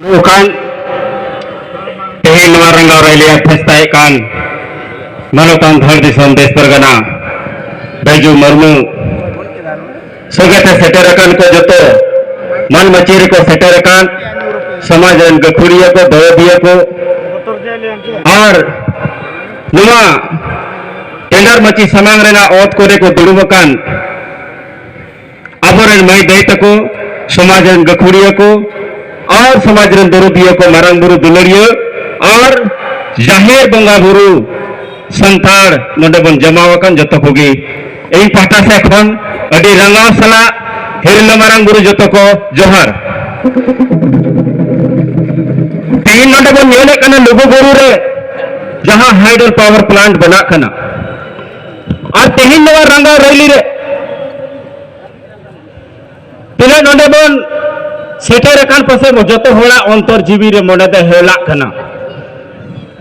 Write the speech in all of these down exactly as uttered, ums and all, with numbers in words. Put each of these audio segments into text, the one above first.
ᱠᱟᱱ ᱛᱮᱦᱮᱧ ᱱᱚᱣᱟ ᱨᱟᱸᱜᱟᱣ ᱨᱮᱞᱤ ᱟᱨ ᱯᱷᱮᱥᱛᱟᱭᱮᱫ ᱠᱟᱱ ᱢᱟᱱᱚᱛᱟᱱ ᱫᱷᱟᱲ ᱫᱤᱥᱚᱢ ᱫᱮᱥ ᱯᱟᱨᱜᱟᱱᱟ ᱵᱟᱹᱭᱡᱩ ᱢᱩᱨᱢᱩ, ᱥᱚᱸᱜᱮ ᱛᱮ ᱥᱮᱴᱮᱨ ᱟᱠᱟᱱ ᱠᱚ ᱡᱚᱛᱚ ᱢᱟᱹᱱ ᱢᱟᱹᱪᱤ ᱨᱮᱠᱚ ᱥᱮᱴᱮᱨ ᱟᱠᱟᱱ ᱥᱚᱢᱟᱡᱽ ᱨᱮᱱ ᱜᱟᱹᱠᱷᱩᱲᱤᱭᱟᱹ ᱠᱚ, ᱫᱚᱨᱚᱫᱤᱭᱟᱹ ᱠᱚ, ᱟᱨ ᱱᱚᱣᱟ ᱴᱮᱱᱰᱟᱨ ᱢᱟᱹᱪᱤ ᱥᱟᱢᱟᱝ ᱨᱮᱱᱟᱜ ᱚᱛ ᱠᱚᱨᱮ ᱠᱚ ᱫᱩᱲᱩᱵ ᱟᱠᱟᱱ ᱟᱵᱚᱨᱮᱱ ᱢᱟᱹᱭ ᱫᱟᱹᱭ ᱛᱟᱠᱚ, ᱥᱚᱢᱟᱡᱽ ᱨᱮᱱ ᱜᱟᱹᱠᱷᱩᱲᱤᱭᱟᱹ ᱠᱚ ᱟᱨ ᱥᱚᱢᱟᱡᱽ ᱨᱮᱱ ᱫᱚᱨᱚᱫᱤᱭᱟᱹ ᱠᱚ, ᱢᱟᱨᱟᱝ ᱵᱩᱨᱩ ᱫᱩᱞᱟᱹᱲᱤᱭᱟᱹ ᱟᱨ ᱡᱟᱦᱮᱨ ᱵᱚᱸᱜᱟ ᱵᱩᱨᱩ ᱥᱟᱱᱛᱟᱲ ᱱᱚᱰᱮ ᱵᱚᱱ ᱡᱚᱢᱟᱣ ᱟᱠᱟᱱ ᱡᱚᱛᱚ ᱠᱚᱜᱮ, ᱤᱧ ᱯᱟᱦᱴᱟ ᱥᱮᱫ ᱠᱷᱚᱱ ᱟᱹᱰᱤ ᱨᱟᱸᱜᱟᱣ ᱥᱟᱞᱟᱜ ᱦᱤᱨᱞᱟᱹ ᱢᱟᱨᱟᱝ ᱵᱩᱨᱩ ᱡᱚᱛᱚ ᱠᱚ ᱡᱚᱦᱟᱨ᱾ ᱛᱮᱦᱮᱧ ᱱᱚᱰᱮ ᱵᱚᱱ ᱧᱮᱞᱮᱫ ᱠᱟᱱᱟ ᱞᱩᱜᱩ ᱵᱩᱨᱩ ᱨᱮ ᱡᱟᱦᱟᱸ ᱦᱟᱭᱰᱨᱳ ᱯᱟᱣᱟᱨ ᱯᱞᱟᱱᱴ ᱵᱮᱱᱟᱜ ᱠᱟᱱᱟ, ᱟᱨ ᱛᱮᱦᱮᱧ ᱱᱚᱣᱟ ᱨᱟᱸᱜᱟᱣ ᱨᱮᱞᱤ ᱨᱮ ᱛᱤᱱᱟᱹᱜ ᱱᱚᱰᱮ ᱵᱚᱱ ᱥᱮᱴᱮᱨ ᱟᱠᱟᱱ, ᱯᱟᱥᱮᱡ ᱡᱚᱛᱚ ᱦᱚᱲᱟᱜ ᱚᱱᱛᱚᱨ ᱡᱤᱣᱤ ᱨᱮ ᱢᱚᱱᱮ ᱫᱚ ᱦᱮᱣᱞᱟᱜ ᱠᱟᱱᱟ᱾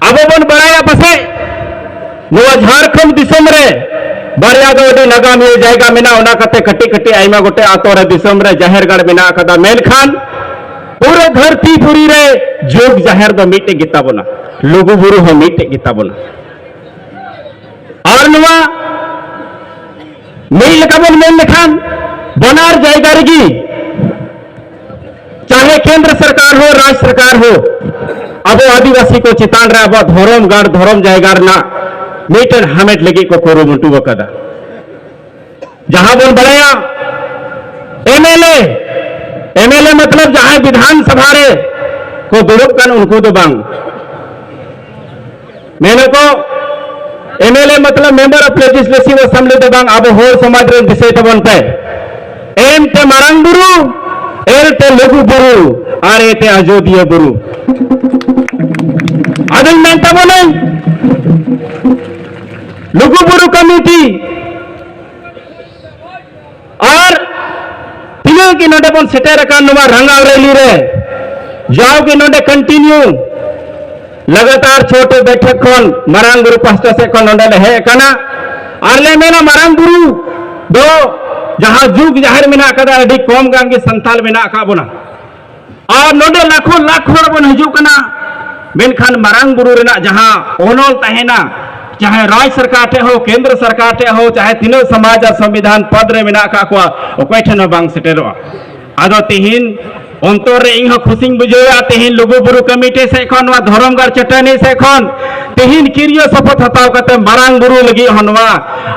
ᱟᱵᱚ ᱵᱚᱱ ᱵᱟᱲᱟᱭᱟ ᱯᱟᱥᱮᱡ ᱱᱚᱣᱟ ᱡᱷᱟᱲᱠᱷᱚᱸᱰ ᱫᱤᱥᱚᱢ ᱨᱮ ᱵᱟᱨᱭᱟ ᱫᱚ ᱟᱹᱰᱤ ᱱᱟᱜᱟᱢᱤᱭᱟᱹ ᱡᱟᱭᱜᱟ ᱢᱮᱱᱟᱜᱼᱟ, ᱚᱱᱟ ᱠᱟᱛᱮ ᱠᱟᱹᱴᱤᱡ ᱠᱟᱹᱴᱤᱡ ᱟᱭᱢᱟ ᱜᱚᱴᱮᱡ ᱟᱛᱳ ᱨᱮ, ᱫᱤᱥᱚᱢ ᱨᱮ ᱡᱟᱦᱮᱨ ᱜᱟᱲ ᱢᱮᱱᱟᱜ ᱟᱠᱟᱫᱟ, ᱢᱮᱱᱠᱷᱟᱱ ᱯᱩᱨᱟᱹ ᱫᱷᱟᱹᱨᱛᱤ ᱯᱩᱨᱤ ᱨᱮ ᱡᱩᱜᱽ ᱡᱟᱦᱮᱨ ᱫᱚ ᱢᱤᱫᱴᱮᱡ ᱜᱮᱛᱟ ᱵᱚᱱᱟ, ᱞᱩᱜᱩ ᱵᱩᱨᱩ ᱦᱚᱸ ᱢᱤᱫᱴᱮᱡ ᱜᱮᱛᱟ ᱵᱚᱱᱟ᱾ ᱟᱨ ᱱᱚᱣᱟ ᱢᱤᱫ ᱞᱮᱠᱟ ᱵᱚᱱ ᱢᱮᱱ ᱞᱮᱠᱷᱟᱱ ᱵᱟᱱᱟᱨ ᱡᱟᱭᱜᱟ ᱨᱮᱜᱮ, ᱪᱟᱦᱮ ᱠᱮᱱᱫᱨᱚ ᱥᱚᱨᱠᱟᱨ ᱦᱳ, ᱨᱟᱡᱽ ᱥᱚᱨᱠᱟᱨ ᱦᱳ, ᱟᱵᱚ ᱟᱹᱫᱤᱵᱟᱹᱥᱤ ᱠᱚ ᱪᱮᱛᱟᱱ ᱨᱮ ᱟᱵᱚᱣᱟᱜ ᱫᱷᱚᱨᱚᱢ ᱜᱟᱲ, ᱫᱷᱚᱨᱚᱢ ᱡᱟᱭᱜᱟ ᱨᱮᱱᱟᱜ ᱢᱤᱫᱴᱮᱱ ᱦᱟᱢᱮᱴ ᱞᱟᱹᱜᱤᱫ ᱠᱚ ᱠᱩᱨᱩᱢᱩᱴᱩ ᱟᱠᱟᱫᱟ᱾ ᱡᱟᱦᱟᱸ ᱵᱚᱱ ᱵᱟᱲᱟᱭᱟ, M L A, M L A ᱢᱚᱛᱞᱚᱵ ᱡᱟᱦᱟᱸᱭ ᱵᱤᱫᱷᱟᱱ ᱥᱚᱵᱷᱟ ᱨᱮ ᱠᱚ ᱫᱩᱲᱩᱵ ᱠᱟᱱ, ᱩᱱᱠᱩ ᱫᱚ ᱵᱟᱝ᱾ ᱢᱮᱱᱟᱠᱚ, ᱮᱢ ᱮᱞ ᱮ ᱢᱚᱛᱞᱚᱵ Member of Legislative Assembly ᱫᱚ ᱵᱟᱝ, ᱟᱵᱚ ᱦᱚᱲ ᱥᱚᱢᱟᱡᱽ ᱨᱮᱱ ᱫᱤᱥᱟᱹᱭ ᱛᱟᱵᱚᱱ ᱯᱮ᱾ ᱮᱢ ᱛᱮ ᱢᱟᱨᱟᱝ ᱵᱩᱨᱩ, ᱮᱞ ᱛᱮ ᱞᱩᱜᱩ ᱵᱩᱨᱩ, ᱟᱨ ᱮ ᱛᱮ ᱟᱡᱚᱫᱤᱭᱟᱹ ᱵᱩᱨᱩ᱾ ᱟᱫᱚᱧ ᱢᱮᱱ ᱛᱟᱵᱚᱱᱟᱹᱧ, ᱞᱩᱜᱩ ᱵᱩᱨᱩ ᱠᱚᱢᱤᱴᱤ ᱟᱨ ᱛᱤᱱᱟᱹᱜ ᱜᱮ ᱱᱚᱰᱮ ᱵᱚᱱ ᱥᱮᱴᱮᱨ ᱟᱠᱟᱱ ᱱᱚᱣᱟ ᱨᱟᱸᱜᱟᱣ ᱨᱮᱞᱤ ᱨᱮ, ᱡᱟᱣᱜᱮ ᱱᱚᱰᱮ ᱠᱚᱱᱴᱤᱱᱤᱭᱩ ᱞᱟᱜᱟᱛᱟᱨ ᱪᱷᱚᱴᱤ ᱵᱮᱴᱷᱮᱠ ᱠᱷᱚᱱ ᱢᱟᱨᱟᱝ ᱵᱩᱨᱩ ᱯᱟᱦᱴᱟ ᱥᱮᱫ ᱠᱷᱚᱱ ᱱᱚᱰᱮ ᱞᱮ ᱦᱮᱡ ᱟᱠᱟᱱᱟ᱾ ᱟᱨ ᱞᱮ ᱢᱮᱱᱟ, ᱢᱟᱨᱟᱝ ᱵᱩᱨᱩ ᱫᱚ ᱡᱟᱦᱟᱸ ᱡᱩᱜᱽ ᱡᱟᱦᱮᱨ ᱢᱮᱱᱟᱜ ᱟᱠᱟᱫᱟ, ᱟᱹᱰᱤ ᱠᱚᱢ ᱜᱟᱱ ᱜᱮ ᱥᱟᱱᱛᱟᱲ ᱢᱮᱱᱟᱜ ᱟᱠᱟᱫ ᱵᱚᱱᱟ᱾ ᱟᱨ ᱱᱚᱰᱮ ᱞᱟᱠᱷᱚ ᱞᱟᱠᱷ ᱦᱚᱲ ᱵᱚᱱ ᱦᱤᱡᱩᱜ ᱠᱟᱱᱟ, ᱢᱮᱱᱠᱷᱟᱱ ᱢᱟᱨᱟᱝ ᱵᱩᱨᱩ ᱨᱮᱱᱟᱜ ᱡᱟᱦᱟᱸ ᱚᱱᱚᱞ ᱛᱟᱦᱮᱱᱟ, ᱪᱟᱦᱮ ᱨᱟᱡᱽ ᱥᱚᱨᱠᱟᱨ ᱴᱷᱮᱡ ᱦᱳ, ᱠᱮᱱᱫᱨᱚ ᱥᱚᱨᱠᱟᱨ ᱴᱷᱮᱡ ᱦᱳ, ᱪᱟᱦᱮ ᱛᱤᱱᱟᱹᱜ ᱥᱚᱢᱟᱡᱽ ᱟᱨ ᱥᱚᱝᱵᱤᱫᱷᱟᱱ ᱯᱚᱫᱽ ᱨᱮ ᱢᱮᱱᱟᱜ ᱟᱠᱟᱫ ᱠᱚᱣᱟ, ᱚᱠᱚᱭ ᱴᱷᱮᱱ ᱦᱚᱸ ᱵᱟᱝ ᱥᱮᱴᱮᱨᱚᱜᱼᱟ᱾ ᱟᱫᱚ ᱛᱤᱦᱤᱧ ᱚᱱᱛᱚᱨ ᱨᱮ ᱤᱧ ᱦᱚᱸ ᱠᱷᱩᱥᱤᱧ ᱵᱩᱡᱷᱟᱹᱣᱟ, ᱛᱤᱦᱤᱧ ᱞᱩᱜᱩ ᱵᱩᱨᱩ ᱠᱚᱢᱤᱴᱤ ᱥᱮᱫ ᱠᱷᱚᱱ, ᱱᱚᱣᱟ ᱫᱷᱚᱨᱚᱢᱜᱟᱲ ᱪᱟᱹᱴᱟᱹᱱᱤ ᱥᱮᱫ ᱠᱷᱚᱱ ᱛᱤᱦᱤᱧ ᱠᱤᱨᱤᱭᱟᱹ ᱥᱚᱯᱚᱛ ᱦᱟᱛᱟᱣ ᱠᱟᱛᱮ ᱢᱟᱨᱟᱝ ᱵᱩᱨᱩ ᱞᱟᱹᱜᱤᱫ ᱦᱚᱸ ᱱᱚᱣᱟ,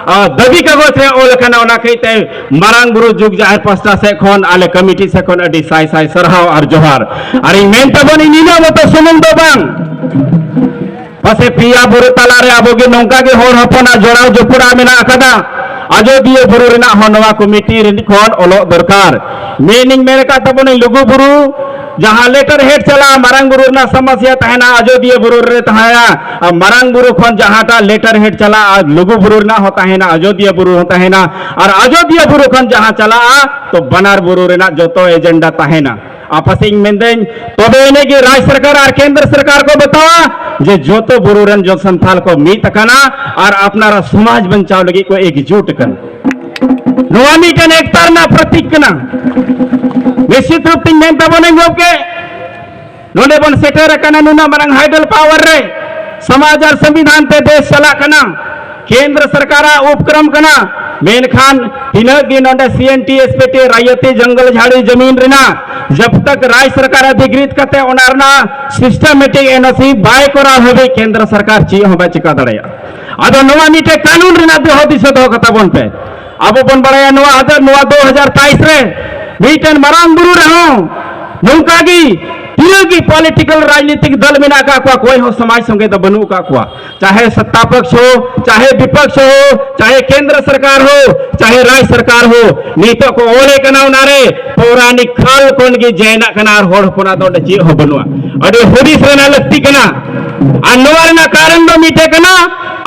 ᱟ, ᱫᱟᱹᱵᱤ ᱠᱟᱜᱚᱡᱽ ᱨᱮ ᱚᱞ ᱟᱠᱟᱱᱟ᱾ ᱚᱱᱟ ᱠᱷᱟᱹᱛᱤᱨ ᱛᱮ ᱢᱟᱨᱟᱝ ᱵᱩᱨᱩ ᱡᱩᱜᱽ ᱡᱟᱦᱮᱨ ᱯᱟᱥᱴᱟ ᱥᱮᱫ ᱠᱷᱚᱱ, ᱟᱞᱮ ᱠᱚᱢᱤᱴᱤ ᱥᱮᱫ ᱠᱷᱚᱱ ᱟᱹᱰᱤ ᱥᱟᱭ ᱥᱟᱭ ᱥᱟᱨᱦᱟᱣ ᱟᱨ ᱡᱚᱦᱟᱨ᱾ ᱟᱨ ᱤᱧ ᱢᱮᱱ ᱛᱟᱵᱚᱱ, ᱤᱧ ᱱᱤᱱᱟᱹᱜ ᱢᱚᱛᱚ ᱥᱩᱢᱩᱝ ᱫᱚ ᱵᱟᱝ, ᱯᱟᱥᱮ ᱯᱮᱭᱟ ᱵᱩᱨᱩ ᱛᱟᱞᱟᱨᱮ ᱟᱵᱚ ᱜᱮ ᱱᱚᱝᱠᱟ ᱜᱮ ᱦᱚᱲ ᱦᱚᱯᱚᱱᱟᱜ ᱡᱚᱲᱟᱣ ᱡᱚᱯᱲᱟᱣ ᱢᱮᱱᱟᱜ ᱟᱠᱟᱫᱟ᱾ ᱟᱡᱚᱫᱤᱭᱟᱹ ᱵᱩᱨᱩ ᱨᱮᱱᱟᱜ ᱦᱚᱸ ᱱᱚᱣᱟ ᱠᱚᱢᱤᱴᱤ ᱨᱮᱱ ᱠᱷᱚᱱ ᱚᱞᱚᱜ ᱫᱚᱨᱠᱟᱨ᱾ ᱢᱮᱱᱤᱧ ᱢᱮᱱ ᱟᱠᱟᱫ ᱛᱟᱵᱚᱱᱟᱹᱧ, ᱞᱩᱜᱩ ᱵᱩᱨᱩ ᱡᱟᱦᱟᱸ ᱞᱮᱴᱟᱨ ᱦᱮᱰ ᱪᱟᱞᱟᱜᱼᱟ, ᱢᱟᱨᱟᱝ ᱵᱩᱨᱩ ᱨᱮᱱᱟᱜ ᱥᱚᱢᱚᱥᱭᱟ ᱛᱟᱦᱮᱱᱟ, ᱟᱡᱚᱫᱤᱭᱟᱹ ᱵᱩᱨᱩ ᱨᱮ ᱛᱟᱦᱮᱱᱟ, ᱟᱨ ᱢᱟᱨᱟᱝ ᱵᱩᱨᱩ ᱠᱷᱚᱱ ᱡᱟᱦᱟᱸᱴᱟᱜ ᱞᱮᱴᱟᱨ ᱦᱮᱰ ᱪᱟᱞᱟᱜᱼᱟ, ᱞᱩᱜᱩ ᱵᱩᱨᱩ ᱨᱮᱱᱟᱜ ᱦᱚᱸ ᱛᱟᱦᱮᱱᱟ, ᱟᱡᱚᱫᱤᱭᱟᱹ ᱵᱩᱨᱩ ᱦᱚᱸ ᱛᱟᱦᱮᱱᱟ, ᱟᱨ ᱟᱡᱚᱫᱤᱭᱟᱹ ᱵᱩᱨᱩ ᱠᱷᱚᱱ ᱡᱟᱦᱟᱸ ᱪᱟᱞᱟᱜᱼᱟ, ᱛᱚ ᱵᱟᱱᱟᱨ ᱵᱩᱨᱩ ᱨᱮᱱᱟᱜ ᱡᱚᱛᱚ ᱮᱡᱮᱱᱰᱟ ᱛᱟᱦᱮᱱᱟ᱾ ᱟᱯᱟᱥᱮᱧ ᱢᱮᱱᱫᱟᱹᱧ, ᱛᱚᱵᱮ ᱮᱱᱮᱡ ᱜᱮ ᱨᱟᱡᱽ ᱥᱚᱨᱠᱟᱨ ᱟᱨ ᱠᱮᱱᱫᱨᱚ ᱥᱚᱨᱠᱟᱨ ᱠᱚ ᱵᱟᱛᱟᱣᱟ ᱡᱮ ᱡᱚᱛᱚ ᱵᱩᱨᱩ ᱨᱮᱱ ᱡᱚᱱ ᱥᱟᱱᱛᱟᱞ ᱠᱚ ᱢᱤᱫ ᱟᱠᱟᱱᱟ ᱟᱨ ᱟᱯᱱᱟᱨᱟᱜ ᱥᱚᱢᱟᱡᱽ ᱵᱟᱧᱪᱟᱣ ᱞᱟᱹᱜᱤᱫ ᱠᱚ ᱮᱠᱡᱩᱴ ᱟᱠᱟᱱᱟ᱾ ᱱᱚᱣᱟ ᱢᱤᱫᱴᱮᱱ ᱮᱠᱛᱟ ᱨᱮᱱᱟᱜ ᱯᱨᱚᱛᱤᱠ ᱠᱟᱱᱟ᱾ ᱱᱤᱥᱪᱤᱛ ᱨᱩᱯ ᱛᱤᱧ ᱢᱮᱱ ᱛᱟᱵᱚᱱᱟᱹᱧ ᱜᱚᱢᱠᱮ, ᱱᱚᱰᱮ ᱵᱚᱱ ᱥᱮᱴᱮᱨ ᱟᱠᱟᱱᱟ ᱱᱩᱱᱟᱹᱜ ᱢᱟᱨᱟᱝ ᱦᱟᱭᱰᱮᱞ ᱯᱟᱣᱟᱨ ᱨᱮ, ᱥᱚᱢᱟᱡᱽ ᱟᱨ ᱥᱚᱝᱵᱤᱫᱷᱟᱱ ᱛᱮ ᱫᱮᱥ ᱪᱟᱞᱟᱜ ᱠᱟᱱᱟ, ᱠᱮᱱᱫᱨᱚ ᱥᱚᱨᱠᱟᱨᱟᱜ ᱩᱯᱠᱨᱚᱢ ᱠᱟᱱᱟ, ᱢᱮᱱᱠᱷᱟᱱ ᱛᱤᱱᱟᱹᱜ ᱫᱤᱱ ᱱᱚᱰᱮ C N T S P T ᱨᱟᱭᱚᱛᱤ ᱡᱚᱝᱜᱚᱞ ᱡᱷᱟᱲᱤ ᱡᱚᱢᱤᱱ ᱨᱮᱱᱟᱜ ᱡᱟᱵ ᱛᱟᱠ ᱨᱟᱡᱽ ᱥᱚᱨᱠᱟᱨ ᱚᱫᱷᱤᱠᱨᱤᱛ ᱠᱟᱛᱮ ᱚᱱᱟ ᱨᱮᱱᱟᱜ ᱥᱤᱥᱴᱮᱢᱮᱴᱤᱠ ᱮᱱ ᱳ ᱥᱤ ᱵᱟᱭ ᱠᱚᱨᱟᱣ ᱦᱟᱹᱵᱤᱡ ᱠᱮᱱᱫᱨᱚ ᱥᱚᱨᱠᱟᱨ ᱪᱮᱫ ᱦᱚᱸ ᱵᱟᱭ ᱪᱤᱠᱟ ᱫᱟᱲᱮᱭᱟᱜᱼᱟ᱾ ᱟᱫᱚ ᱱᱚᱣᱟ ᱢᱤᱫᱴᱮᱡ ᱠᱟᱹᱱᱩᱱ ᱨᱮᱱᱟᱜ ᱫᱚᱦᱚ ᱫᱤᱥᱟᱹ ᱫᱚᱦᱚ ᱠᱟᱛᱟ ᱵᱚᱱ ᱯᱮ᱾ ᱟᱵᱚ ᱵᱚᱱ ᱵᱟᱲᱟᱭᱟ ᱱᱚᱣᱟ ᱦᱟᱡᱟᱨ, ᱱᱚᱣᱟ ᱫᱩ ᱦᱟᱡᱟᱨ ᱛᱮᱭᱤᱥ ᱨᱮ ᱢᱤᱫᱴᱮᱱ ᱢᱟᱨᱟᱝ ᱵᱩᱨᱩ ᱨᱮᱦᱚᱸ ᱱᱚᱝᱠᱟ ᱜᱮ ᱛᱤᱱᱟᱹᱜ ᱜᱮ ᱯᱚᱞᱤᱴᱤᱠᱟᱞ ᱨᱟᱡᱽᱱᱤᱛᱤᱠ ᱫᱚᱞ ᱢᱮᱱᱟᱜ ᱟᱠᱟᱫ ᱠᱚᱣᱟ, ᱚᱠᱚᱭ ᱦᱚᱸ ᱥᱚᱢᱟᱡᱽ ᱥᱚᱸᱜᱮ ᱫᱚ ᱵᱟᱹᱱᱩᱜ ᱟᱠᱟᱫ ᱠᱚᱣᱟ᱾ ᱪᱟᱦᱮ ᱥᱚᱛᱛᱟ ᱯᱚᱠष ᱦᱳ, ᱪᱟᱦᱮ ᱵᱤᱯᱚᱠष ᱦᱳ, ᱪᱟᱦᱮ ᱠᱮᱱᱫᱨᱚ ᱥᱚᱨᱠᱟᱨ ᱦᱳ, ᱪᱟᱦᱮ ᱨᱟᱡᱽ ᱥᱚᱨᱠᱟᱨ ᱦᱳ, ᱱᱤᱛᱚᱜ ᱠᱚ ᱚᱞᱮ ᱠᱟᱱᱟ ᱚᱱᱟᱨᱮ ᱯᱳᱣᱨᱟᱱᱤᱠ ᱠᱟᱞ ᱠᱷᱚᱱ ᱜᱮ ᱡᱮᱱᱟᱜ ᱠᱟᱱᱟ ᱟᱨ ᱦᱚᱲ ᱦᱚᱯᱚᱱᱟᱜ ᱫᱚ ᱚᱸᱰᱮ ᱪᱮᱫ ᱦᱚᱸ ᱵᱟᱹᱱᱩᱜᱼᱟ᱾ ᱟᱹᱰᱤ ᱦᱩᱫᱤᱥ ᱨᱮᱱᱟᱜ ᱞᱟᱹᱠᱛᱤ ᱠᱟᱱᱟ᱾ ᱟᱨ ᱱᱚᱣᱟ ᱨᱮᱱᱟᱜ ᱠᱟᱨᱚᱱ ᱫᱚ ᱢᱤᱫᱴᱮᱡ ᱠᱟᱱᱟ,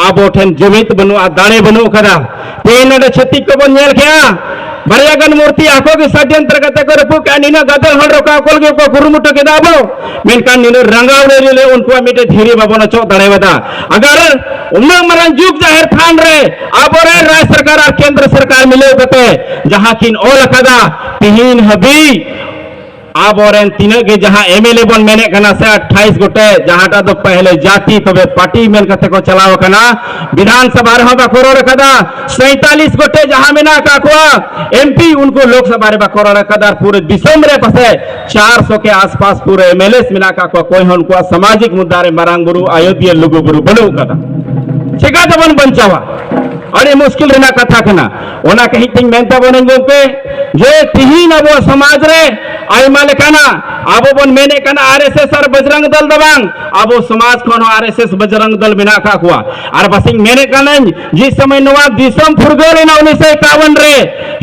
ᱟᱵᱚ ᱴᱷᱮᱱ ᱡᱩᱢᱤᱫ ᱵᱟᱹᱱᱩᱜᱼᱟ, ᱫᱟᱲᱮ ᱵᱟᱹᱱᱩᱜ ᱠᱟᱫᱟ᱾ ᱛᱮᱦᱮᱧ ᱱᱚᱰᱮ ᱪᱷᱟᱹᱛᱤᱠ ᱠᱚᱵᱚᱱ ᱧᱮᱞ ᱠᱮᱜᱼᱟ, ᱵᱟᱨᱭᱟ ᱜᱟᱱ ᱢᱩᱨᱛᱤ ᱟᱠᱚ ᱜᱮ ᱥᱟᱰᱭᱚᱱᱛᱨᱚ ᱠᱟᱛᱮ ᱠᱚ ᱨᱟᱹᱯᱩᱫ ᱠᱮᱜᱼᱟ᱾ ᱱᱤᱱᱟᱹᱜ ᱜᱟᱫᱮᱞ ᱦᱚᱲ ᱨᱚᱠᱟ ᱚᱠᱚᱞ ᱜᱮ ᱠᱚ ᱠᱩᱨᱩᱢᱩᱴᱩ ᱠᱮᱫᱟ ᱟᱵᱚ, ᱢᱮᱱᱠᱷᱟᱱ ᱱᱤᱱᱟᱹᱜ ᱨᱟᱸᱜᱟᱣ ᱨᱮ ᱨᱮ ᱩᱱᱠᱩᱣᱟᱜ ᱢᱤᱫᱴᱮᱡ ᱫᱷᱤᱨᱤ ᱵᱟᱵᱚᱱ ᱚᱪᱚᱜ ᱫᱟᱲᱮᱭᱟᱫᱟ᱾ ᱟᱜᱟᱨ ᱩᱱᱟᱹᱜ ᱢᱟᱨᱟᱝ ᱡᱩᱜᱽ ᱡᱟᱦᱮᱨ ᱛᱷᱟᱱ ᱨᱮ ᱟᱵᱚᱨᱮᱱ ᱨᱟᱡᱽ ᱥᱚᱨᱠᱟᱨ ᱟᱨ ᱠᱮᱱᱫᱨᱚ ᱥᱚᱨᱠᱟᱨ ᱢᱤᱞᱟᱹᱣ ᱠᱟᱛᱮ ᱡᱟᱦᱟᱸ ᱠᱤᱱ ᱚᱞ ᱟᱠᱟᱫᱟ, ᱛᱤᱦᱤᱧ ᱦᱟᱹᱵᱤᱡ ᱟᱵᱚᱨᱮᱱ ᱛᱤᱱᱟᱹᱜ ᱜᱮ ᱡᱟᱦᱟᱸ ᱮᱢᱮᱞᱮ ᱵᱚᱱ ᱢᱮᱱᱮᱫ ᱠᱟᱱᱟ ᱥᱮ, ᱟᱴᱷᱟᱭᱤᱥ ᱜᱚᱴᱮᱡ, ᱡᱟᱦᱟᱸᱴᱟᱜ ᱫᱚ ᱯᱟᱦᱞᱮ ᱡᱟᱹᱛᱤ ᱛᱚᱵᱮ ᱯᱟᱨᱴᱤ ᱢᱮᱱ ᱠᱟᱛᱮ ᱠᱚ ᱪᱟᱞᱟᱣ ᱟᱠᱟᱱᱟ, ᱵᱤᱫᱷᱟᱱ ᱥᱚᱵᱷᱟ ᱨᱮᱦᱚᱸ ᱵᱟᱠᱚ ᱨᱚᱲ ᱟᱠᱟᱫᱟ᱾ ᱥᱟᱸᱭᱛᱟᱞᱤᱥ ᱜᱚᱴᱮᱡ ᱡᱟᱦᱟᱸ ᱢᱮᱱᱟᱜ ᱟᱠᱟᱫ ᱠᱚᱣᱟ ᱮᱢᱯᱤ, ᱩᱱᱠᱩ ᱞᱳᱠᱥᱚᱵᱷᱟ ᱨᱮ ᱵᱟᱠᱚ ᱨᱚᱲ ᱟᱠᱟᱫᱟ᱾ ᱟᱨ ᱯᱩᱨᱟᱹ ᱫᱤᱥᱚᱢ ᱨᱮ ᱯᱟᱥᱮ ᱪᱟᱨᱥᱚ ᱠᱮ ᱟᱥᱯᱟᱥ ᱯᱩᱨᱟᱹ ᱮᱢᱮᱞᱮᱥ ᱢᱮᱱᱟᱜ ᱟᱠᱟᱫ ᱠᱚᱣᱟ, ᱚᱠᱚᱭ ᱦᱚᱸ ᱩᱱᱠᱩᱣᱟᱜ ᱥᱟᱢᱟᱡᱤᱠ ᱢᱩᱫᱽᱫᱟ ᱨᱮ ᱢᱟᱨᱟᱝ ᱵᱩᱨᱩ, ᱟᱭᱳᱫᱷᱤᱭᱟᱹ, ᱞᱩᱜᱩ ᱵᱩᱨᱩ ᱵᱟᱹᱱᱩᱜ ᱟᱠᱟᱫᱟ᱾ ᱪᱮᱠᱟ ᱛᱮᱵᱚᱱ ᱵᱟᱧᱪᱟᱣᱟ? ᱟᱹᱰᱤ ᱢᱩᱥᱠᱤᱞ ᱨᱮᱱᱟᱜ ᱠᱟᱛᱷᱟ ᱠᱟᱱᱟ᱾ ᱚᱱᱟ ᱠᱟᱹᱦᱤᱡ ᱛᱤᱧ ᱢᱮᱱ ᱛᱟᱵᱚᱱᱟᱹᱧ ᱜᱚᱢᱠᱮ, ᱡᱮ ᱛᱤᱦᱤᱧ ᱟᱵᱚ ᱥᱚᱢᱟᱡᱽ ᱨᱮ ᱟᱭᱢᱟ ᱞᱮᱠᱟᱱᱟᱜ ᱟᱵᱚ ᱵᱚᱱ ᱢᱮᱱᱮᱫ ᱠᱟᱱᱟ ᱟᱨ ᱮᱥ ᱮᱥ ᱟᱨ ᱵᱚᱡᱽᱨᱚᱝ ᱫᱚᱞ ᱫᱚ ᱵᱟᱝ, ᱟᱵᱚ ᱥᱚᱢᱟᱡᱽ ᱠᱷᱚᱱ ᱦᱚᱸ ᱟᱨ ᱮᱥ ᱮᱥ ᱵᱚᱡᱽᱨᱚᱝ ᱫᱚᱞ ᱢᱮᱱᱟᱜ ᱟᱠᱟᱫ ᱠᱚᱣᱟ᱾ ᱟᱨ ᱵᱟᱥᱮᱧ ᱢᱮᱱᱮᱫ ᱠᱟᱱᱟᱹᱧ, ᱡᱤᱥ ᱥᱚᱢᱚᱭ ᱱᱚᱣᱟ ᱫᱤᱥᱚᱢ ᱯᱷᱩᱨᱜᱟᱹᱞ ᱮᱱᱟ ᱩᱱᱤᱥᱥᱚ ᱮᱠᱟᱣᱚᱱ ᱨᱮ,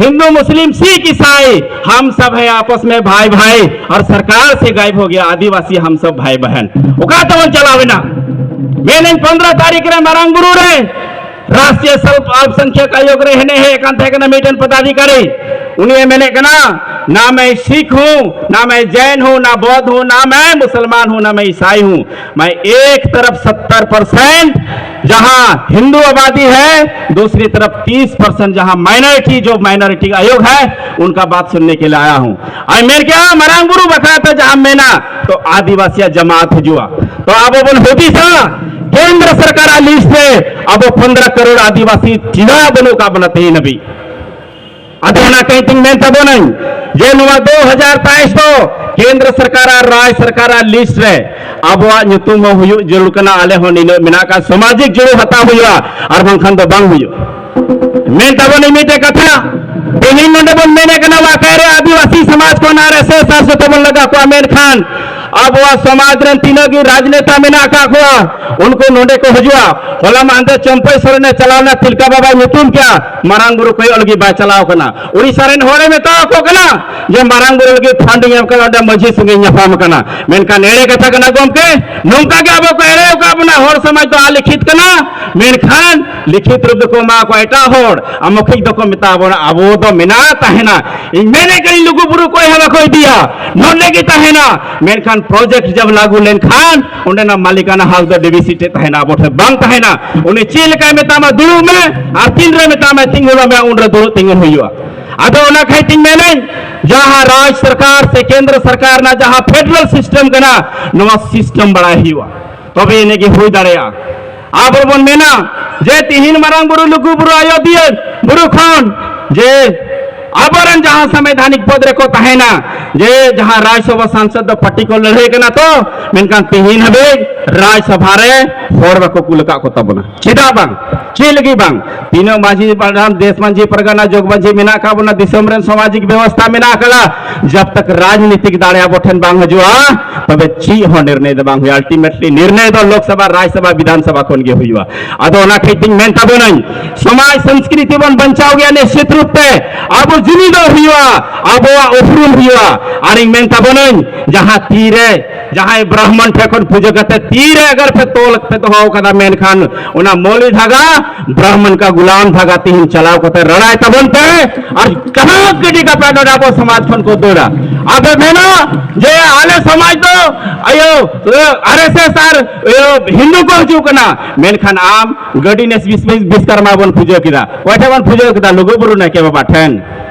ᱦᱤᱱᱫᱩ ᱢᱩᱥᱞᱤᱢ ᱥᱤᱠᱷ ᱤᱥᱟᱭ ᱦᱟᱢ ᱥᱟᱵ ᱦᱮ ᱟᱯᱚᱥ ᱢᱮ ᱵᱷᱟᱭ ᱵᱷᱟᱭ, ᱟᱨ ᱥᱚᱨᱠᱟᱨ ᱥᱮ ᱜᱟᱭᱵ ᱦᱳ ᱜᱮᱭᱟ ᱟᱫᱤᱵᱟᱥᱤ ᱦᱟᱢ ᱥᱟᱵ ᱵᱷᱟᱭ ᱵᱟᱦᱟᱱ᱾ ᱚᱠᱟ ᱛᱮᱵᱚᱱ ᱪᱟᱞᱟᱣ ᱮᱱᱟ? ᱢᱮᱱᱟᱹᱧ ᱯᱚᱱᱫᱽᱨᱚ ᱛᱟᱹᱨᱤᱠᱷ ᱨᱮ ᱢᱟᱨᱟᱝ ᱵᱩᱨᱩ ᱨᱮ ᱨᱟᱥᱴᱨᱤᱭᱚ ᱥᱚᱞᱯ ᱟᱞᱯᱥᱚᱝᱠᱷᱭᱚᱠ ᱟᱭᱳᱜᱽ ᱨᱮ ᱦᱮᱱᱮ ᱦᱮᱡ ᱠᱟᱱ ᱛᱟᱦᱮᱸ ᱠᱟᱱᱟ ᱢᱤᱫᱴᱮᱱ ᱯᱚᱫᱟᱫᱷᱤᱠᱟᱨᱤ᱾ ᱩᱱᱤᱭᱮ ᱢᱮᱱᱮᱫ ᱠᱟᱱᱟ, ना मैं सिख हूँ, ना मैं जैन हूँ, ना बौद्ध हूँ, ना मैं मुसलमान हूँ, ना मैं ईसाई हूँ। मैं एक तरफ सत्तर परसेंट जहाँ हिंदू आबादी है, दूसरी तरफ तीस परसेंट जहाँ माइनॉरिटी, जो माइनॉरिटी आयोग है, उनका बात सुनने के लिए आया हूँ। ᱟᱨ ᱢᱮᱱ ᱠᱮᱜᱼᱟ, ᱢᱟᱨᱟᱝ ᱵᱩᱨᱩ ᱵᱟᱠᱷᱨᱟ ᱛᱮ ᱡᱟᱦᱟᱸ ᱢᱮᱱᱟ, ᱛᱚ ᱟᱹᱫᱤᱵᱟᱹᱥᱤᱭᱟᱜ ᱡᱟᱢᱟᱛ ᱦᱤᱡᱩᱜᱼᱟ᱾ ᱛᱚ ᱟᱵᱚ ᱵᱚᱱ ᱦᱩᱫᱤᱥᱟ, ᱠᱮᱱᱫᱨᱚ ᱥᱚᱨᱠᱟᱨᱟᱜ ᱞᱤᱥᱴ ᱨᱮ ᱟᱵᱚ ᱯᱚᱱᱫᱽᱨᱚ ᱠᱟᱨᱳᱲ ᱟᱹᱫᱤᱵᱟᱹᱥᱤ ᱪᱮᱫᱟᱜ ᱵᱟᱹᱱᱩᱜ ᱠᱟᱜ ᱵᱚᱱᱟ ᱛᱮᱦᱮᱧ ᱦᱟᱹᱵᱤᱡ? ᱟᱫᱚ ᱚᱱᱟ ᱠᱟᱹᱦᱤ ᱛᱤᱧ ᱢᱮᱱ ᱛᱟᱵᱚᱱᱟᱹᱧ ᱡᱮ ᱱᱚᱣᱟ ᱫᱩ ᱦᱟᱡᱟᱨ ᱛᱮᱭᱤᱥ ᱫᱚ ᱠᱮᱱᱫᱨᱚ ᱥᱚᱨᱠᱟᱨ ᱟᱨ ᱨᱟᱡᱽ ᱥᱚᱨᱠᱟᱨᱟᱜ ᱞᱤᱥᱴ ᱨᱮ ᱟᱵᱚᱣᱟᱜ ᱧᱩᱛᱩᱢ ᱦᱚᱸ ᱦᱩᱭᱩᱜ ᱡᱟᱹᱨᱩᱲ ᱠᱟᱱᱟ᱾ ᱟᱞᱮ ᱦᱚᱸ ᱱᱤᱱᱟᱹᱜ ᱢᱮᱱᱟᱜ ᱟᱠᱟᱫ ᱥᱟᱢᱟᱡᱤᱠ ᱡᱩᱲᱩ ᱦᱟᱛᱟᱣ ᱦᱩᱭᱩᱜᱼᱟ, ᱟᱨ ᱵᱟᱝᱠᱷᱟᱱ ᱫᱚ ᱵᱟᱝ ᱦᱩᱭᱩᱜᱼᱟ᱾ ᱢᱮᱱ ᱛᱟᱵᱚᱱ ᱢᱤᱫᱴᱮᱡ ᱠᱟᱛᱷᱟ, ᱛᱮᱦᱮᱧ ᱱᱚᱰᱮ ᱵᱚᱱ ᱢᱮᱱᱮᱫ ᱠᱟᱱᱟ ᱚᱠᱟᱨᱮ ᱟᱹᱫᱤᱵᱟᱹᱥᱤ ᱥᱚᱢᱟᱡᱽ ᱠᱷᱚᱱ ᱟᱨ ᱮᱥ ᱮᱥ ᱟᱨ ᱥᱮ ᱛᱮᱵᱚᱱ ᱞᱟᱜᱟ ᱠᱚᱣᱟ, ᱢᱮᱱᱠᱷᱟᱱ ᱟᱵᱚᱣᱟᱜ ᱥᱚᱢᱟᱡᱽ ᱨᱮᱱ ᱛᱤᱱᱟᱹᱜ ᱜᱮ ᱨᱟᱡᱽᱱᱮᱛᱟ ᱢᱮᱱᱟᱜ ᱟᱠᱟᱫ ᱠᱚᱣᱟ, ᱩᱱᱠᱩ ᱱᱚᱰᱮ ᱠᱚ ᱦᱤᱡᱩᱜᱼᱟ᱾ ᱦᱚᱞᱟ ᱢᱟᱦᱫᱮᱨ ᱪᱚᱢᱯᱟᱹᱭ ᱥᱚᱨᱮᱱᱮ ᱪᱟᱞᱟᱣ ᱞᱮᱱᱟ, ᱛᱤᱞᱠᱟ ᱵᱟᱵᱟᱭ ᱧᱩᱛᱩᱢ ᱠᱮᱜᱼᱟ, ᱢᱟᱨᱟᱝ ᱵᱩᱨᱩ ᱠᱚᱭᱚᱜ ᱞᱟᱹᱜᱤᱫ ᱵᱟᱭ ᱪᱟᱞᱟᱣ ᱠᱟᱱᱟ᱾ ᱩᱲᱤᱥᱥᱟ ᱨᱮᱱ ᱦᱚᱲᱮ ᱢᱮᱛᱟ ᱟᱠᱚ ᱠᱟᱱᱟ ᱡᱮ ᱢᱟᱨᱟᱝ ᱵᱩᱨᱩ ᱞᱟᱹᱜᱤᱫ ᱯᱷᱟᱱᱰᱤᱝ ᱮᱢ ᱠᱟᱱᱟ, ᱚᱸᱰᱮ ᱢᱟᱹᱡᱷᱤ ᱥᱚᱸᱜᱮ ᱧᱟᱯᱟᱢ ᱠᱟᱱᱟ᱾ ᱢᱮᱱᱠᱷᱟᱱ ᱮᱲᱮ ᱠᱟᱛᱷᱟ ᱠᱟᱱᱟ ᱜᱚᱢᱠᱮ, ᱱᱚᱝᱠᱟ ᱜᱮ ᱟᱵᱚ ᱠᱚ ᱮᱲᱮ ᱟᱠᱟᱫ ᱵᱚᱱᱟ᱾ ᱦᱚᱲ ᱥᱚᱢᱟᱡᱽ ᱫᱚ ᱟᱞᱤᱠᱷᱤᱛ ᱠᱟᱱᱟ, ᱢᱮᱱᱠᱷᱟᱱ ᱞᱤᱠᱷᱤᱛ ᱨᱩᱯ ᱫᱚᱠᱚ ᱮᱢᱟ ᱠᱚᱣᱟ ᱮᱴᱟᱜ ᱦᱚᱲ, ᱟᱨ ᱢᱚᱠᱷᱤᱠ ᱫᱚᱠᱚ ᱢᱮᱛᱟ ᱵᱚᱱᱟ, ᱟᱵᱚ ᱫᱚ ᱢᱮᱱᱟᱜ ᱛᱟᱦᱮᱱᱟ᱾ ᱤᱧ ᱢᱮᱱᱮᱫ ᱠᱟᱹᱱᱟᱹᱧ, ᱞᱩᱜᱩ ᱵᱩᱨᱩ ᱚᱠᱚᱭ ᱦᱚᱸ ᱵᱟᱠᱚ ᱤᱫᱤᱭᱟ, ᱱᱚᱰᱮ ᱜᱮ ᱛᱟᱦᱮᱱᱟ᱾ ᱢᱮᱱᱠᱷᱟᱱ ᱯᱨᱚᱡᱮᱠᱴ ᱡᱟᱵ ᱞᱟᱹᱜᱩ ᱞᱮᱱᱠᱷᱟᱱ ᱚᱸᱰᱮᱱᱟᱜ ᱢᱟᱞᱤᱠᱟᱱᱟ ᱦᱚᱠ ᱫᱚ ᱰᱤᱵᱤᱥᱤ ᱴᱷᱮᱱ ᱛᱟᱦᱮᱱᱟ, ᱟᱵᱚ ᱴᱷᱮᱱ ᱵᱟᱝ ᱛᱟᱦᱮᱱᱟ᱾ ᱩᱱᱤ ᱪᱮᱫ ᱞᱮᱠᱟᱭ ᱢᱮᱛᱟᱢᱟ ᱫᱩᱲᱩᱵ ᱢᱮ, ᱟᱨ ᱛᱤᱱ ᱨᱮ ᱢᱮᱛᱟᱢᱟ ᱛᱤᱸᱜᱩᱱ ᱢᱮ, ᱩᱱ ᱨᱮ ᱫᱩᱲᱩᱵ ᱛᱤᱸᱜᱩᱱ ᱦᱩᱭᱩᱜᱼᱟ᱾ ᱟᱫᱚ ᱚᱱᱟ ᱠᱷᱟᱹᱛᱤᱨ ᱛᱤᱧ ᱢᱮᱱᱟᱹᱧ, ᱡᱟᱦᱟᱸ ᱨᱟᱡᱽ ᱥᱚᱨᱠᱟᱨ ᱥᱮ ᱠᱮᱱᱫᱨᱚ ᱥᱚᱨᱠᱟᱨ ᱨᱮᱱᱟᱜ ᱡᱟᱦᱟᱸ ᱯᱷᱮᱰᱟᱨᱟᱞ ᱥᱤᱥᱴᱮᱢ ᱠᱟᱱᱟ, ᱱᱚᱣᱟ ᱥᱤᱥᱴᱮᱢ ᱵᱟᱲᱟᱭ ᱦᱩᱭᱩᱜᱼᱟ, ᱛᱚᱵᱮ ᱮᱱᱮ ᱜᱮ ᱦᱩᱭ ᱫᱟᱲᱮᱭᱟᱜᱼᱟ᱾ ᱟᱵᱚ ᱵᱚᱱ ᱢᱮᱱᱟ ᱡᱮ ᱛᱤᱦᱤᱧ ᱢᱟᱨᱟᱝ ᱵᱩᱨᱩ, ᱞᱩᱜᱩ ᱵᱩᱨᱩ, ᱟᱡᱚᱫᱤᱭᱟᱹ ᱵᱩᱨᱩ ᱠᱷᱚᱱ ᱡᱮ ᱟᱵᱚᱨᱮᱱ ᱡᱟᱦᱟᱸ ᱥᱟᱢᱵᱤᱫᱷᱟᱱᱤᱠ ᱯᱚᱫᱽ ᱨᱮᱠᱚ ᱛᱟᱦᱮᱱᱟ, ᱡᱮ ᱡᱟᱦᱟᱸ ᱨᱟᱡᱽ ᱥᱚᱵᱷᱟ ᱥᱟᱝᱥᱚᱫ ᱫᱚ ᱯᱟᱨᱴᱤ ᱠᱚ ᱞᱟᱹᱲᱦᱟᱹᱭ ᱠᱟᱱᱟ ᱛᱚ, ᱢᱮᱱᱠᱷᱟᱱ ᱛᱤᱦᱤᱧ ᱦᱟᱹᱵᱤᱡ ᱨᱟᱡᱽ ᱥᱚᱵᱷᱟ ᱨᱮ ᱦᱚᱲ ᱵᱟᱠᱚ ᱠᱩᱞ ᱟᱠᱟᱫ ᱠᱚ ᱛᱟᱵᱚᱱᱟ᱾ ᱪᱮᱫᱟᱜ ᱵᱟᱝ? ᱪᱮᱫ ᱞᱟᱹᱜᱤᱫ ᱵᱟᱝ? ᱛᱤᱱᱟᱹᱜ ᱢᱟᱹᱡᱷᱤ ᱯᱟᱨᱜᱟᱱᱟ, ᱫᱮᱥ ᱢᱟᱹᱡᱷᱤ ᱯᱟᱨᱜᱟᱱᱟ, ᱡᱚᱜᱽ ᱢᱟᱹᱡᱷᱤ ᱢᱮᱱᱟᱜ ᱟᱠᱟᱫ ᱵᱚᱱᱟ, ᱫᱤᱥᱚᱢ ᱨᱮᱱ ᱥᱟᱢᱟᱡᱤᱠ ᱵᱮᱵᱚᱥᱛᱷᱟ ᱢᱮᱱᱟᱜ ᱟᱠᱟᱫᱟ, ᱡᱟᱵ ᱛᱟᱠ ᱨᱟᱡᱽᱱᱤᱛᱤᱠ ᱫᱟᱲᱮ ᱟᱵᱚ ᱴᱷᱮᱱ ᱵᱟᱝ ᱦᱤᱡᱩᱜᱼᱟ, ᱛᱚᱵᱮ ᱪᱮᱫ ᱦᱚᱸ ᱱᱤᱨᱱᱚᱭ ᱫᱚ ᱵᱟᱝ ᱦᱩᱭᱩᱜᱼᱟ᱾ ᱟᱞᱴᱤᱢᱮᱴᱞᱤ ᱱᱤᱨᱱᱚᱭ ᱫᱚ ᱞᱳᱠᱥᱚᱵᱷᱟ, ᱨᱟᱡᱽᱥᱚᱵᱷᱟ, ᱵᱤᱫᱷᱟᱱᱥᱚᱵᱷᱟ ᱠᱷᱚᱱ ᱜᱮ ᱦᱩᱭᱩᱜᱼᱟ᱾ ᱟᱫᱚ ᱚᱱᱟ ᱠᱷᱟᱹᱛᱤᱨ ᱛᱤᱧ ᱢᱮᱱ ᱛᱟᱵᱚᱱᱟᱹᱧ, ᱥᱚᱢᱟᱡᱽ ᱥᱚᱝᱥᱠᱨᱤᱛᱤ ᱵᱚᱱ ᱵᱟᱧᱪᱟᱣ ᱜᱮᱭᱟ, ᱱᱤᱥᱪᱤᱛ ᱨᱩᱯ ᱛᱮ ᱟᱵᱚ ᱡᱩᱢᱤᱫᱚᱜ ᱦᱩᱭᱩᱜᱼᱟ, ᱟᱵᱚᱣᱟᱜ ᱩᱯᱨᱩᱢ ᱦᱩᱭᱩᱜᱼᱟ᱾ ᱟᱨᱤᱧ ᱢᱮᱱ ᱛᱟᱵᱚᱱᱟᱹᱧ, ᱡᱟᱦᱟᱸ ᱛᱤᱨᱮ ᱡᱟᱦᱟᱸᱭ ᱵᱨᱟᱦᱢᱚᱱ ᱴᱷᱮᱱ ᱠᱷᱚᱱ ᱯᱩᱡᱟᱹ ᱠᱟᱛᱮ ᱛᱤᱨᱮ ᱟᱜᱟᱨ ᱯᱮ ᱛᱚᱞ ᱯᱮ ᱫᱚᱦᱚ ᱠᱟᱫᱟ, ᱢᱮᱱᱠᱷᱟᱱ ᱚᱱᱟ ᱢᱚᱞᱤ ᱫᱷᱟᱜᱟ ᱵᱨᱟᱦᱢᱚᱱ ᱠᱟ ᱜᱩᱞᱟᱢ ᱫᱷᱟᱜᱟ ᱛᱤᱦᱤᱧ ᱪᱟᱞᱟᱣ ᱠᱟᱛᱮ ᱨᱟᱲᱟᱭ ᱛᱟᱵᱚᱱ ᱯᱮ, ᱟᱨ ᱡᱟᱦᱟᱸ ᱜᱟᱹᱰᱤ ᱠᱟᱯᱮ ᱱᱚᱰᱮ ᱟᱵᱚ ᱥᱚᱢᱟᱡᱽ ᱠᱷᱚᱱ ᱠᱚ ᱫᱟᱹᱲᱟ᱾ ᱟᱯᱮ ᱢᱮᱱᱟ ᱡᱮ ᱟᱞᱮ ᱥᱚᱢᱟᱡᱽ ᱫᱚ ᱟᱭᱳ, ᱟᱨ ᱮᱥ ᱮᱥ ᱟᱨ, ᱤᱭᱟᱹ, ᱦᱤᱱᱫᱩ ᱠᱚ ᱦᱤᱡᱩᱜ ᱠᱟᱱᱟ, ᱢᱮᱱᱠᱷᱟᱱ ᱟᱢ ᱜᱟᱹᱰᱤ ᱱᱮᱥ ᱵᱤᱥ-, ᱵᱤᱥ-, ᱵᱤᱥᱠᱟᱨᱢᱟ ᱵᱚᱱ ᱯᱩᱡᱟᱹ ᱠᱮᱫᱟ᱾ ᱚᱠᱚᱭ ᱴᱷᱮᱱ ᱵᱚᱱ ᱯᱩᱡᱟᱹ ᱠᱮᱫᱟ? ᱞᱩᱜᱩ ᱵᱩᱨᱩ ᱱᱟᱭᱠᱮ ᱵᱟᱵᱟ ᱴᱷᱮᱱ᱾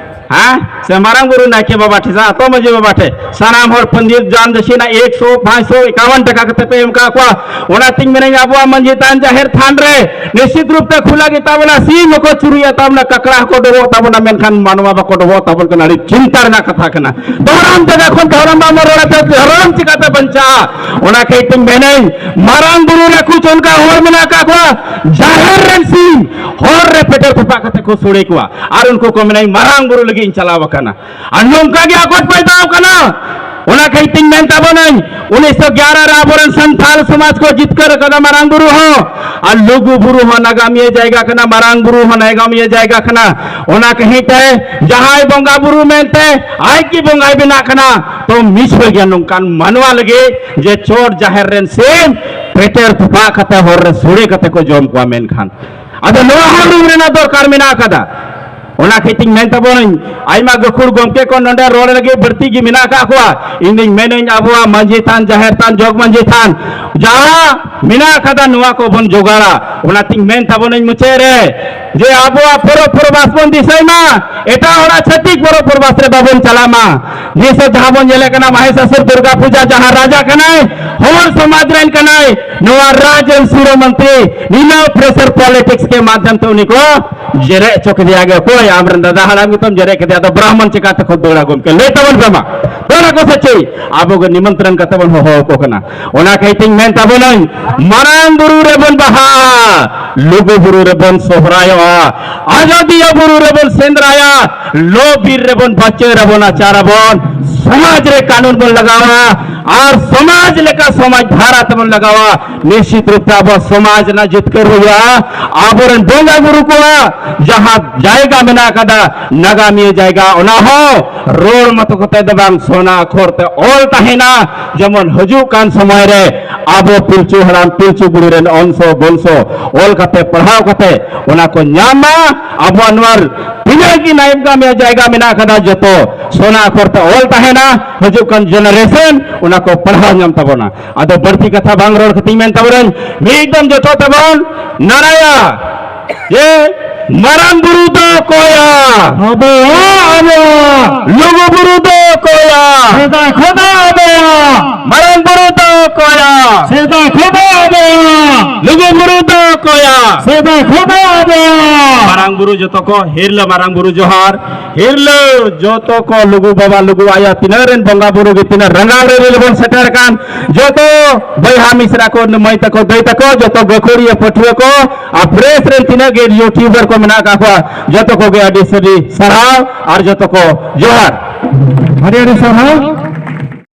ᱦᱮᱸ? ᱥᱮ ᱢᱟᱨᱟᱝ ᱵᱩᱨᱩ ᱱᱟᱭᱠᱮ ᱵᱟᱵᱟ ᱴᱷᱮᱱ, ᱥᱮ ᱟᱛᱳ ᱢᱟᱹᱡᱷᱤ ᱵᱟᱵᱟ ᱴᱷᱮᱱ? ᱥᱟᱱᱟᱢ ᱦᱚᱲ ᱯᱟᱹᱧᱡᱤᱨ ᱡᱟᱱ ᱫᱟᱹᱠᱷᱤᱱᱟ ᱮᱠᱥᱚ, ᱯᱟᱸᱪᱥᱚ ᱮᱠᱟᱣᱟᱱ ᱴᱟᱠᱟ ᱠᱟᱛᱮ ᱯᱮ ᱮᱢ ᱠᱟᱜ ᱠᱚᱣᱟ᱾ ᱚᱱᱟᱛᱤᱧ ᱢᱮᱱᱟᱹᱧ, ᱟᱵᱚᱣᱟᱜ ᱢᱟᱹᱡᱷᱤ ᱛᱷᱟᱱ, ᱡᱟᱦᱮᱨ ᱛᱷᱟᱱ ᱨᱮ ᱱᱤᱥᱪᱤᱛ ᱨᱩᱯ ᱛᱮ ᱠᱷᱩᱞᱟᱹ ᱜᱮ ᱛᱟᱵᱚᱱᱟ, ᱥᱤᱢ ᱦᱚᱸᱠᱚ ᱪᱩᱨᱩᱡ ᱛᱟᱵᱚᱱᱟ, ᱠᱟᱠᱲᱟ ᱦᱚᱸᱠᱚ ᱰᱚᱵᱚᱜ ᱛᱟᱵᱚᱱᱟ, ᱢᱮᱱᱠᱷᱟᱱ ᱢᱟᱱᱣᱟ ᱵᱟᱠᱚ ᱰᱚᱵᱚᱜ ᱛᱟᱵᱚᱱ ᱠᱟᱱᱟ᱾ ᱟᱹᱰᱤ ᱪᱤᱱᱛᱟ ᱨᱮᱱᱟᱜ ᱠᱟᱛᱷᱟ ᱠᱟᱱᱟ᱾ ᱫᱷᱚᱨᱚᱢ ᱡᱟᱭᱜᱟ ᱠᱷᱚᱱ ᱫᱷᱚᱨᱚᱢ ᱵᱟᱢ ᱨᱚᱲᱟ, ᱛᱚ ᱫᱷᱚᱨᱚᱢ ᱪᱤᱠᱟᱛᱮ ᱵᱟᱧᱪᱟᱜᱼᱟ? ᱚᱱᱟ ᱠᱷᱟᱹᱛᱤᱨ ᱛᱤᱧ ᱢᱮᱱᱟᱹᱧ, ᱢᱟᱨᱟᱝ ᱵᱩᱨᱩ ᱨᱮ ᱠᱩᱪ ᱚᱱᱠᱟ ᱦᱚᱲ ᱢᱮᱱᱟᱜ ᱟᱠᱟᱫ ᱠᱚᱣᱟ, ᱡᱟᱦᱮᱨ ᱨᱮᱱ ᱥᱤᱢ ᱦᱚᱨ ᱨᱮ ᱯᱮᱴᱮᱨ ᱛᱚᱯᱟᱜ ᱠᱟᱛᱮ ᱠᱚ ᱥᱚᱲᱮ ᱠᱚᱣᱟ, ᱟᱨ ᱩᱱᱠᱩ ᱠᱚ ᱢᱮᱱᱟ, "ᱤᱧ ᱢᱟᱨᱟᱝ ᱵᱩᱨᱩ ᱞᱟᱹᱜᱤᱫ ᱤᱧ ᱪᱟᱞᱟᱣ ᱟᱠᱟᱱᱟ", ᱟᱨ ᱱᱚᱝᱠᱟ ᱜᱮ ᱟᱠᱚᱴ ᱯᱟᱭᱫᱟᱣ ᱠᱟᱱᱟ᱾ ᱚᱱᱟ ᱠᱷᱟᱹᱛᱤᱨ ᱛᱤᱧ ᱢᱮᱱ ᱛᱟᱵᱚᱱᱟᱹᱧ, ᱩᱱᱤᱥᱥᱚ ᱜᱭᱟᱨᱟ ᱨᱮ ᱟᱵᱚᱨᱮᱱ ᱥᱟᱱᱛᱟᱲ ᱥᱚᱢᱟᱡᱽ ᱠᱚ ᱡᱤᱛᱠᱟᱹᱨ ᱟᱠᱟᱫᱟ ᱢᱟᱨᱟᱝ ᱵᱩᱨᱩ ᱦᱚᱸ, ᱟᱨ ᱞᱩᱜᱩ ᱵᱩᱨᱩ ᱦᱚᱸ ᱱᱟᱜᱟᱢᱤᱭᱟᱹ ᱡᱟᱭᱜᱟ ᱠᱟᱱᱟ, ᱢᱟᱨᱟᱝ ᱵᱩᱨᱩ ᱦᱚᱸ ᱱᱟᱜᱟᱢᱤᱭᱟᱹ ᱡᱟᱭᱜᱟ ᱠᱟᱱᱟ᱾ ᱚᱱᱟ ᱠᱷᱟᱹᱛᱤᱨ ᱛᱮ ᱡᱟᱦᱟᱸᱭ ᱵᱚᱸᱜᱟ ᱵᱩᱨᱩ ᱢᱮᱱᱛᱮ ᱟᱡ ᱜᱮ ᱵᱚᱸᱜᱟᱭ ᱵᱮᱱᱟᱜ ᱠᱟᱱᱟ, ᱛᱚ ᱢᱤᱥ ᱦᱩᱭ ᱜᱮᱭᱟ ᱱᱚᱝᱠᱟᱱ ᱢᱟᱱᱣᱟ ᱞᱟᱹᱜᱤᱫ ᱡᱮ ᱪᱚᱴ ᱡᱟᱦᱮᱨ ᱨᱮᱱ ᱥᱤᱢ ᱯᱮᱴᱮᱨ ᱛᱚᱯᱟᱜ ᱠᱟᱛᱮ ᱦᱚᱨ ᱨᱮ ᱥᱚᱲᱮ ᱠᱟᱛᱮ ᱠᱚ ᱡᱚᱢ ᱠᱚᱣᱟ᱾ ᱢᱮᱱᱠᱷᱟᱱ ᱟᱫᱚ ᱱᱚᱣᱟ ᱦᱚᱸ ᱨᱩᱢ ᱨᱮᱱᱟᱜ ᱫᱚᱨᱠᱟᱨ ᱢᱮᱱᱟᱜ ᱟᱠᱟᱫᱟ᱾ ᱚᱱᱟ ᱠᱷᱟᱹᱛᱤᱨ ᱤᱧ ᱢᱮᱱ ᱛᱟᱵᱚᱱᱟᱹᱧ, ᱟᱭᱢᱟ ᱜᱟᱹᱠᱷᱩᱲ ᱜᱚᱢᱠᱮ ᱠᱚ ᱱᱚᱰᱮ ᱨᱚᱲ ᱞᱟᱹᱜᱤᱫ ᱵᱟᱹᱲᱛᱤ ᱜᱮ ᱢᱮᱱᱟᱜ ᱟᱠᱟᱫ ᱠᱚᱣᱟ᱾ ᱤᱧ ᱫᱩᱧ ᱢᱮᱱᱟᱹᱧ, ᱟᱵᱚᱣᱟᱜ ᱢᱟᱹᱡᱷᱤ ᱛᱷᱟᱱ, ᱡᱟᱦᱮᱨ ᱛᱷᱟᱱ, ᱡᱚᱜᱽ ᱢᱟᱹᱡᱷᱤ ᱛᱷᱟᱱ ᱡᱟᱦᱟᱸ ᱢᱮᱱᱟᱜ ᱟᱠᱟᱫᱟ, ᱱᱚᱣᱟ ᱠᱚᱵᱚᱱ ᱡᱚᱜᱟᱲᱟ᱾ ᱚᱱᱟᱛᱤᱧ ᱢᱮᱱ ᱛᱟᱵᱚᱱᱟᱹᱧ ᱢᱩᱪᱟᱹᱫ ᱨᱮ, ᱡᱮ ᱟᱵᱚᱣᱟᱜ ᱯᱚᱨᱚᱵᱽ ᱯᱚᱨᱵᱟᱥ ᱵᱚᱱ ᱫᱤᱥᱟᱹᱭ ᱢᱟ, ᱮᱴᱟᱜ ᱦᱚᱲᱟᱜ ᱪᱷᱟᱹᱛᱤᱠ ᱯᱚᱨᱚᱵᱽ ᱯᱚᱨᱵᱟᱥ ᱨᱮ ᱵᱟᱵᱚᱱ ᱪᱟᱞᱟᱜ ᱢᱟ᱾ ᱱᱤᱥ ᱡᱟᱦᱟᱸ ᱵᱚᱱ ᱧᱮᱞᱮᱫ ᱠᱟᱱᱟ, ᱢᱟᱦᱮᱥᱟᱥᱩᱨ ᱫᱩᱨᱜᱟ ᱯᱩᱡᱟ, ᱡᱟᱦᱟᱸ ᱨᱟᱡᱟ ᱠᱟᱱᱟᱭ, ᱦᱚᱲ ᱥᱚᱢᱟᱡᱽ ᱨᱮᱱ ᱠᱟᱱᱟᱭ, ᱱᱚᱣᱟ ᱨᱟᱡᱽ ᱨᱮᱱ ᱥᱤᱨᱟᱹ ᱢᱚᱱᱛᱨᱤ ᱱᱤᱱᱟᱹ pressure politics ᱠᱮ ᱢᱟᱫᱷᱭᱚᱢ ᱛᱮ ᱩᱱᱤ ᱠᱚ ᱡᱮᱨᱮᱫ ᱦᱚᱪᱚ ᱠᱮᱫᱮᱭᱟ ᱜᱮ᱾ ᱚᱠᱚᱭ ᱟᱢᱨᱮᱱ ᱫᱟᱫᱟ ᱦᱟᱲᱟᱢ ᱜᱮᱛᱟᱢ ᱡᱮᱨᱮᱫ ᱠᱮᱫᱮᱭᱟ? ᱟᱫᱚ ᱵᱨᱟᱦᱢᱚᱱ ᱪᱤᱠᱟᱹ ᱛᱮᱠᱚ ᱫᱟᱹᱲᱟ ᱜᱚᱢᱠᱮ? ᱞᱟᱹᱭ ᱛᱟᱵᱚᱱ ᱯᱮ ᱢᱟ, ᱫᱟᱹᱲ ᱟᱠᱚ ᱥᱮ ᱪᱮᱫ? ᱟᱵᱚ ᱜᱮ ᱱᱤᱢᱚᱱᱛᱨᱚᱱ ᱠᱟᱛᱮ ᱵᱚᱱ ᱦᱚᱦᱚ ᱟᱠᱚ ᱠᱟᱱᱟ᱾ ᱚᱱᱟ ᱠᱷᱟᱹᱛᱤᱨ ᱤᱧ ᱢᱮᱱ ᱛᱟᱵᱚᱱᱟᱹᱧ, ᱢᱟᱨᱟᱝ ᱵᱩᱨᱩ ᱨᱮᱵᱚᱱ ᱵᱟᱦᱟᱜᱼᱟ, ᱞᱩᱜᱩ ᱵᱩᱨᱩ ᱨᱮᱵᱚᱱ ᱥᱚᱦᱨᱟᱭᱚᱜᱼᱟ, ᱟᱡᱚᱫᱤᱭᱟᱹ ᱵᱩᱨᱩ ᱨᱮᱵᱚᱱ ᱥᱮᱸᱫᱽᱨᱟᱭᱟ, ᱞᱚ ᱵᱤᱨ ᱨᱮᱵᱚᱱ ᱵᱟᱪᱟᱨ ᱟᱵᱚᱱ, ᱟᱪᱟᱨ ᱟᱵᱚᱱ, ᱥᱚᱢᱟᱡᱽ ᱨᱮ ᱠᱟᱹᱱᱩᱱ ᱵᱚᱱ ᱞᱟᱜᱟᱣᱟ ᱟᱨ ᱥᱚᱢᱟᱡᱽ ᱞᱮᱠᱟ ᱥᱚᱢᱟᱡᱽ ᱫᱷᱟᱨᱟ ᱛᱮᱵᱚᱱ ᱞᱟᱜᱟᱣᱟ᱾ ᱱᱤᱥᱪᱤᱛ ᱨᱩᱯ ᱛᱮ ᱟᱵᱚᱣᱟᱜ ᱥᱚᱢᱟᱡᱽ ᱨᱮᱱᱟᱜ ᱡᱤᱛᱠᱟᱹᱨ ᱦᱩᱭᱩᱜᱼᱟ᱾ ᱟᱵᱚᱨᱮᱱ ᱵᱚᱸᱜᱟ ᱵᱩᱨᱩ ᱠᱚᱣᱟᱜ ᱡᱟᱦᱟᱸ ᱡᱟᱭᱜᱟ ᱢᱮᱱᱟᱜ ᱟᱠᱟᱫᱟ, ᱱᱟᱜᱟᱢᱤᱭᱟᱹ ᱡᱟᱭᱜᱟ, ᱚᱱᱟ ᱦᱚᱸ ᱨᱚᱲ ᱢᱚᱛᱚ ᱠᱚᱛᱮ ᱫᱚ ᱵᱟᱝ, ᱥᱚᱱᱟ ᱟᱠᱷᱚᱨ ᱛᱮ ᱚᱞ ᱛᱟᱦᱮᱱᱟ᱾ ᱡᱮᱢᱚᱱ ᱦᱤᱡᱩᱜ ᱠᱟᱱ ᱥᱚᱢᱚᱭ ᱨᱮ ᱟᱵᱚ ᱯᱤᱞᱪᱩ ᱦᱟᱲᱟᱢ ᱯᱤᱞᱪᱩ ᱵᱩᱲᱦᱤ ᱨᱮᱱ ᱚᱝᱥᱚ ᱵᱚᱝᱥᱚ ᱚᱞ ᱠᱟᱛᱮ, ᱯᱟᱲᱦᱟᱣ ᱠᱟᱛᱮ ᱚᱱᱟ ᱠᱚ ᱧᱟᱢ ᱢᱟ᱾ ᱟᱵᱚᱣᱟᱜ ᱱᱚᱣᱟ ᱛᱤᱱᱟᱹᱜ ᱜᱮ ᱱᱟᱭᱚᱢ ᱠᱟᱹᱢᱤᱭᱟᱹ ᱡᱟᱭᱜᱟ ᱢᱮᱱᱟᱜ ᱟᱠᱟᱫᱟ, ᱡᱚᱛᱚ ᱥᱚᱱᱟ ᱟᱠᱷᱚᱨ ᱛᱮ ᱚᱞ ᱛᱟᱦᱮᱱᱟ᱾ ᱦᱤᱡᱩᱜ ᱠᱟᱱ generation ᱚᱱᱟ ᱠᱚ ᱯᱟᱲᱦᱟᱣ ᱧᱟᱢ ᱛᱟᱵᱚᱱᱟ᱾ ᱟᱫᱚ ᱵᱟᱹᱲᱛᱤ ᱠᱟᱛᱷᱟ ᱵᱟᱝ ᱨᱚᱲ ᱠᱟᱛᱮᱧ ᱢᱮᱱ ᱛᱟᱵᱚᱱᱟᱹᱧ, ᱢᱤᱫ ᱫᱚᱢ ᱡᱚᱛᱚ ᱛᱮᱵᱚᱱ ᱱᱟᱨᱟᱭᱟ ᱡᱮ ᱢᱟᱨᱟᱝ ᱵᱩᱨᱩ ᱫᱚ ᱚᱠᱚᱭᱟ? ᱟᱵᱚᱣᱟᱜ, ᱟᱵᱚᱣᱟᱜ᱾ ᱞᱩᱜᱩ ᱵᱩᱨᱩ ᱫᱚ ᱚᱠᱚᱭᱟ? ᱥᱮᱫᱟᱭ ᱠᱷᱚᱱᱟᱜ ᱟᱵᱚᱣᱟᱜ᱾ ᱢᱟᱨᱟᱝ ᱵᱩᱨᱩ ᱫᱚ ᱚᱠᱚᱭᱟ? ᱥᱮᱫᱟᱭ ᱠᱷᱚᱱᱟᱜ ᱟᱵᱚᱣᱟᱜ᱾ ᱞᱩᱜᱩ ᱵᱩᱨᱩ ᱫᱚ ᱚᱠᱚᱭᱟ? ᱥᱮᱫᱟᱭ ᱠᱷᱚᱱᱟᱜ ᱟᱵᱚᱣᱟᱜ᱾ ᱢᱟᱨᱟᱝ ᱵᱩᱨᱩ ᱡᱚᱛᱚ ᱠᱚ ᱦᱤᱨᱞᱟᱹ, ᱢᱟᱨᱟᱝ ᱵᱩᱨᱩ ᱡᱚᱦᱟᱨ᱾ ᱦᱤᱨᱞᱟᱹ ᱡᱚᱛᱚ ᱠᱚ, ᱞᱩᱜᱩ ᱵᱟᱵᱟ, ᱞᱩᱜᱩ ᱟᱭᱳ, ᱛᱤᱱᱟᱹᱜ ᱨᱮᱱ ᱵᱚᱸᱜᱟ ᱵᱩᱨᱩ ᱜᱮ, ᱛᱤᱱᱟᱹᱜ ᱨᱟᱸᱜᱟᱣ ᱨᱮ ᱵᱚᱱ ᱥᱮᱴᱮᱨ ᱟᱠᱟᱱ, ᱡᱚᱛᱚ ᱵᱚᱭᱦᱟ ᱢᱤᱥᱨᱟ ᱠᱚ, ᱢᱟᱹᱭ ᱛᱟᱠᱚ, ᱫᱟᱹᱭ ᱛᱟᱠᱚ, ᱡᱚᱛᱚ ᱜᱟᱹᱠᱷᱩᱲᱤᱭᱟᱹ ᱯᱟᱹᱴᱷᱩᱣᱟᱹ ᱠᱚ, ᱟᱨ press ᱨᱮᱱ ᱛᱤᱱᱟᱹᱜ ᱜᱮ YouTuber ᱠᱚ ᱢᱮᱱᱟᱜ ᱟᱠᱟᱫ ᱠᱚᱣᱟ, ᱡᱚᱛᱚ ᱠᱚᱜᱮ ᱟᱹᱰᱤ ᱟᱹᱰᱤ ᱥᱟᱨᱦᱟᱣ ᱟᱨ ᱡᱚᱛᱚ ᱠᱚ ᱡᱚᱦᱟᱨ᱾ ᱟᱹᱰᱤ ᱟᱹᱰᱤ ᱥᱟᱨᱦᱟᱣ᱾